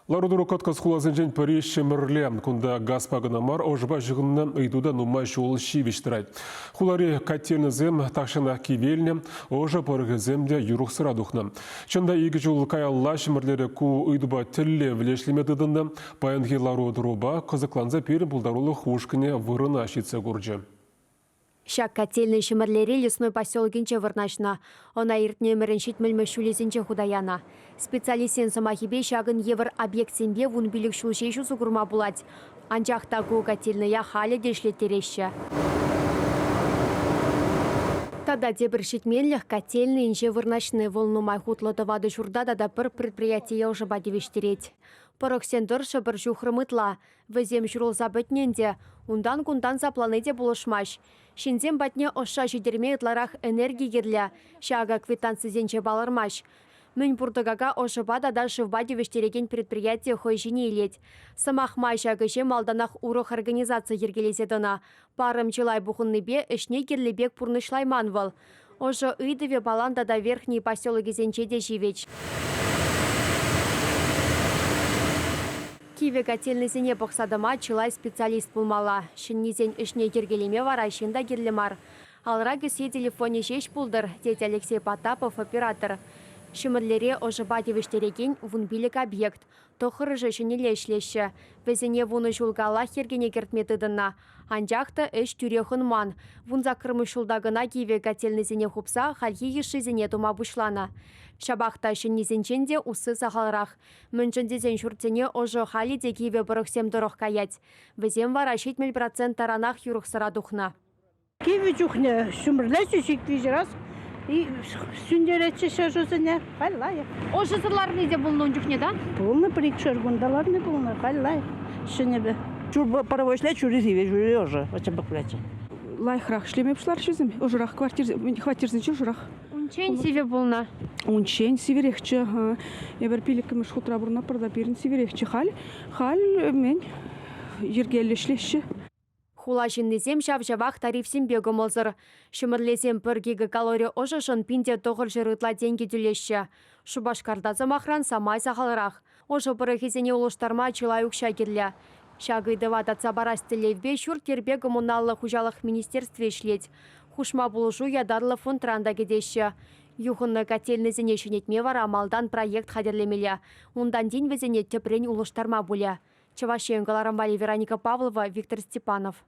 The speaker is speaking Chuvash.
Лару-тӑру кӑткӑс хуласенчен пӗри Ҫӗмӗрле. Кунта газпа кӑна мар, ӑшӑпа ҫыхӑннӑ ыйту та нумай ҫул ҫивӗч тӑрать. Хулари котельнӑсем тахҫанах кивелнӗ, ӑшӑ пӑрӑхӗсем те юрӑхсӑра тухнӑ. Чӑн та, икӗ ҫул каялла Ҫӗмӗрлере ку ыйтупа тӗллевлӗ ӗҫлеме тытӑннӑ. Паянхи лару-тӑрупа кӑсӑкланса пирӗн пултарулӑх ушкӑнӗ вырӑна ҫитсе курчӗ. Ҫак котельнӑй Ҫӗмӗрлери Лесной поселокӗнче вырнаҫнӑ. Ӑна иртнӗ ӗмӗрӗн ҫитмӗлмӗш ҫулӗсенче хута янӑ. Специалистсен сӑмахӗпе ҫакӑн евӗр объектсемпе 15 ҫул ҫеҫ усӑ курма пулать. Анчах та ку котельнӑя халӗ те ӗҫлеттереҫҫӗ. Тата тепӗр ҫитменлӗх котельнӑй инҫе вырнаҫни. Вӑл нумай хутлӑ тӑватӑ ҫурта тата пӗр предприятие ӑшӑпа тивӗҫтерет. Пӑрӑхсен тӑршшӗ пӗр ҫухрӑм ытла. Вӗсем ҫурӑлса пӗтнӗ ӗнтӗ, унтан-кунтан саплани те пулӑшмасть. Ҫынсем патне ӑшша ҫитерме ытларах энерги кирлӗ. Ҫакӑ квитанцисенче палӑрмасть. Мӗн пур тӑкака ӑшӑпа тата шывпа тивӗҫтерекен предприяти хӑй ҫине илет. Сӑмах май ҫак ӗҫе малтанах урӑх организаци йӗркелесе тӑнӑ. Парӑм чылай пухӑннипе ӗҫне кирлӗ пек пурнӑҫлайман вӑл. Ӑшӑ ыйтӑвӗ Палан тата Верхний поселокӗсенче те ҫивӗч. Кивӗ котельнӑйсене пӑхса тӑма чылай специалист пулмалла. Ҫӗннисен ӗҫне йӗркелеме вара ҫын та кирлӗ мар. Алра кӗсье телефонӗ ҫеҫ пултӑр, тет Алексей Потапов оператор. Ҫӗмӗрлере ӑшӑпа тивӗҫтерекен 15 объект. Тӑххӑрӑшӗ ҫӗнӗлле ӗҫлеҫҫӗ. Вӗсене вунӑ ҫул каллах йӗркене кӗртме тытӑннӑ. Анчах та ӗҫ тӳрех ӑнман. Вунсаккӑрмӗш ҫулта кӑна кивӗ котельнӑйсене хупса хальхи йышшисене тума пуҫланӑ. Ҫапах та ҫӗннисенчен те усси сахалрах. Мӗншӗн тесен ҫуртсене ӑшӑ халӗ те кивӗ пӑрӑхсем тӑрӑх каять. Вӗсем вара 70% таранах юрӑхсӑра тухнӑ. Кивӗ чухне ҫумӑрлетчӗҫ ик-виҫӗ раз сӳнтеретчӗҫ ӑшӑсене. Халь лайӑх. Ӑшӑсӑр ларни те пулнӑ ун чухне, да? Пулнӑ, пӗр-икшер кунта ларни пулнӑ. Халь лайӑх ҫӗнӗпе. Паровой ӗҫлет, ҫурри сивӗ, ҫурри ӑшӑ. Оччен пулатчӗ. Лайӑхрах ӗҫлеме пуҫларӗҫ вӗсем. Ӑшӑрах хваттерсенче ӑшӑрах. Унччен сивӗ пулнӑ. Унччен сивӗрехчӗ. Эпир пиллӗкмӗш хутра пурӑнатпӑр та пирӗн сивӗрехчӗ. Халь, халь мӗн йӗркеллӗ ӗҫлеҫҫӗ. Хула ҫыннисем ҫав-ҫавах тарифсемпе кӑмӑлсӑр. Ҫӗмӗрлесем пӗр гигакалори ӑшӑшӑн 1900 ытла тенкӗ тӳлеҫҫӗ. Шупашкарта, сӑмахран, самай сахалрах. Ӑшӑ пӑрӑхӗсене улӑштарма чылай укҫа кирлӗ. Ҫак ыйтӑва татса парас тӗллевпе ҫурт-йӗрпе коммуналлӑ хуҫалӑх министерстви ӗҫлет. Хушма пулӑшу ятарлӑ фондран та кӗтеҫҫӗ. Юхӑннӑ котельнӑйсене ҫӗнетме вара малтан проект хатӗрлемелле. Унтан тин вӗсене тӗпрен улӑштарма пулӗ. Чӑваш Ен кӑларӑм валли Вероника Павлова, Виктор Степанов.